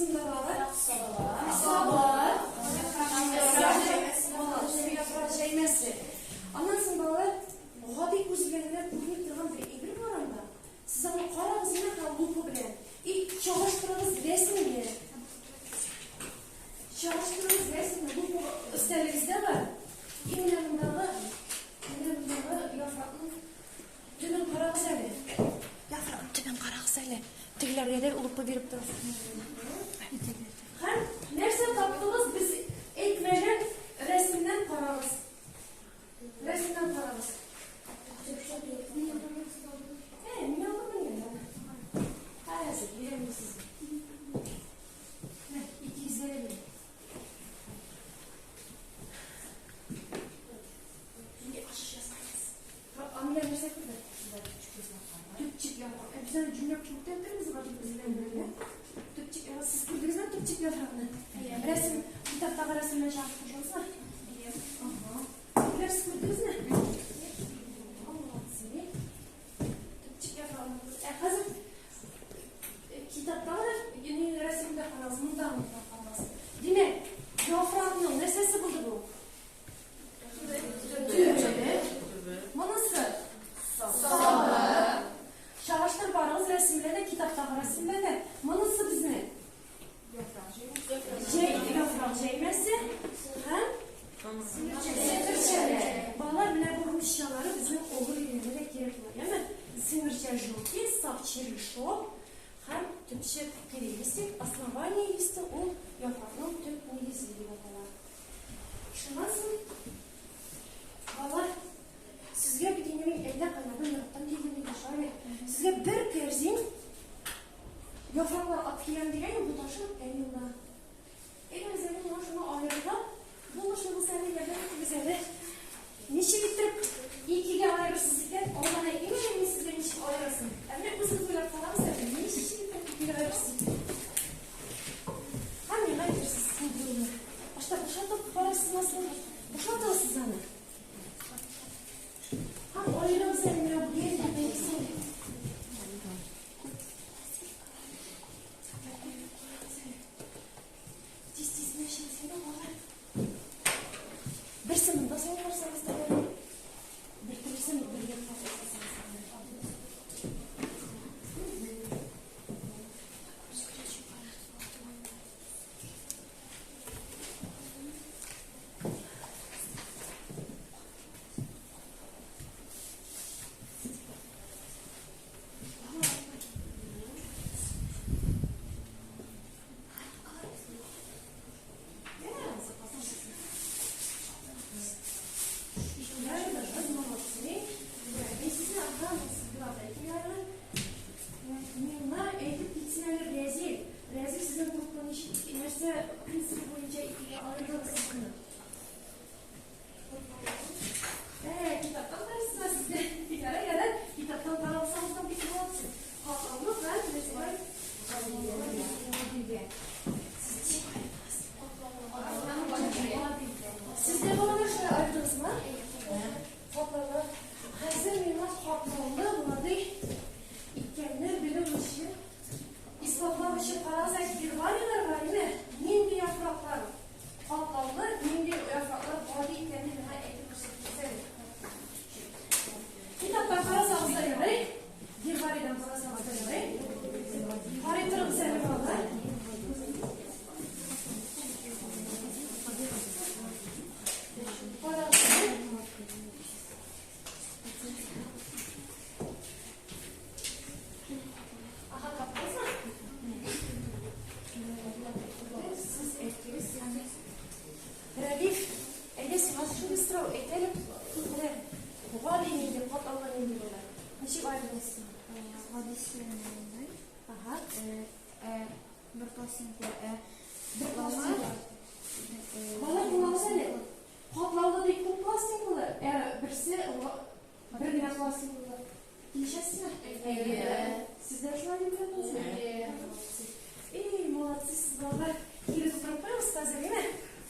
монысында, балалар? Сабы. Яфрак җәймәсе. Аннан соң, балалар, гади күз белән генә күренеп торган бер әйбер бар анда. Сез аны карагыз менә һәм лупа белән. И чагыштырыгыз рәсемне. Чагыштырыгыз рәсемне. Лупа өстәлегездә бар. И менә мондагы, менә мондагы яфракның төбен карагыз әле. Яфракның төбен карагыз әле. Тегеләргә дә лупа биреп торыгыз. Һәм нәрсә таптыгыз, без әйтмәгән рәсемнән карагыз. Рәсемнән карагыз. Ә, мин алдым инде. Хәзер бирәм сезгә. Менә, икегезгә дә бирәм. Нинди ачыш ясадыгыз? Амилә нәрсә күрде? Төпчек яфрак. Ә без аны җүнләп күптән белмибез гади үзеннән белә. Төпчек яфрак. Сез күрдегезме төпчек яфракны? Рәсем, китаптагы рәсемнән чагыштырдыгызмы? Ага. Күрдегез, сез күрдегезме? Молодцы. Төпчек яфрагын. Ә хәзер китаптагы рәсемдә карагыз, монда карагыз. Димәк, яфракның нәрсәсе булды бу? Төбе. Монысы сабы. Чагыштырып барыгыз рәсем белән дә, китаптагы рәсем белән дә. Монысы безнең яфрак җәймәсе һәм сеңерчәләр. Балалар, менә бу русчалары безнең олы өйрәнүдә дә кирәк була. Яме сеңерчә желтый, сап черешок һәм төпчек перелистик, основание листы ул яфракның төп нигезе дип атала. Шуннан соң, балалар, сезгә бит инде мин әллә кайлардан ерактан килдем дип шулай бит. Сезгә бер кәрзин яфраклар алып киләм дигән бу ташын әмина. Әйдәгез әле миңа шуны аерырга булышыгыз әле, ярдәм итегез әле. Ничек иттереп икегә аерырсыз икән, Алланы әйтмим әле мин сезгә ничек аерырсын. Ә менә үзегез уйлап карагыз әле, ничек иттереп икегә аерырсыз икән. Һәм миңа әйтерсез кулны. Башта бушатып карарсыз соң, бушатыгыз сез аны. Һәм аерыгыз әле менә бу гел икесен. Тиз-тиз генә эшләгез әйдә, балалар. Берсе монда салып барсагыз да ярый. Бер төрлесен бер якка салсагыз да ярый. Миңа әйтеп китсен әле Рәзил. Рәзил сезнең группа ничек, нәрсә принцибы буенча икегә аердыгыз сез моны? Ә, китаптан карыйсызмы сез дә? Ярар, ярар. Китаптан карасагыз да бик молодцы. Катлаулы һәм нәрсәләр гадигә. Сез ничек аердыгыз? Сез дә балалар шулай аердыгызмы? Катлаулы. Хәзер миңа катлаулы гади икәнне белү өчен, исбатлау өчен карагыз әле, гербарийлар бар име? Нинди яфраклар катлаулы, нинди яфраклар гади икәнне миңа әйтеп күрсәтегез әле. Китаптан карасагыз да ярый, гербарийдан карасагыз да ярый. Карый торыгыз әле, балалар. Карагыз әле. Ага, таптыгызмы? Сез әйттегез, Рәдиф, әйдә сиңа шундый сорау әйт әле. Менә гади нинди, катлаулы нинди була? Ничек аерыласың син? Гадисе мондый. Ага. Бер пластинка, Бер пластинка. Балалар, тыңлагыз әле. Катлаулы дип күп пластинкалы, ә берсе бер генә пластинкалы. Килешәсезме? Әйе. Сез дә шулай дип уйладыгызмы? Әйе. Эй, молодцы сез, балалар. Кире тутырып куегыз хәзер, әйме?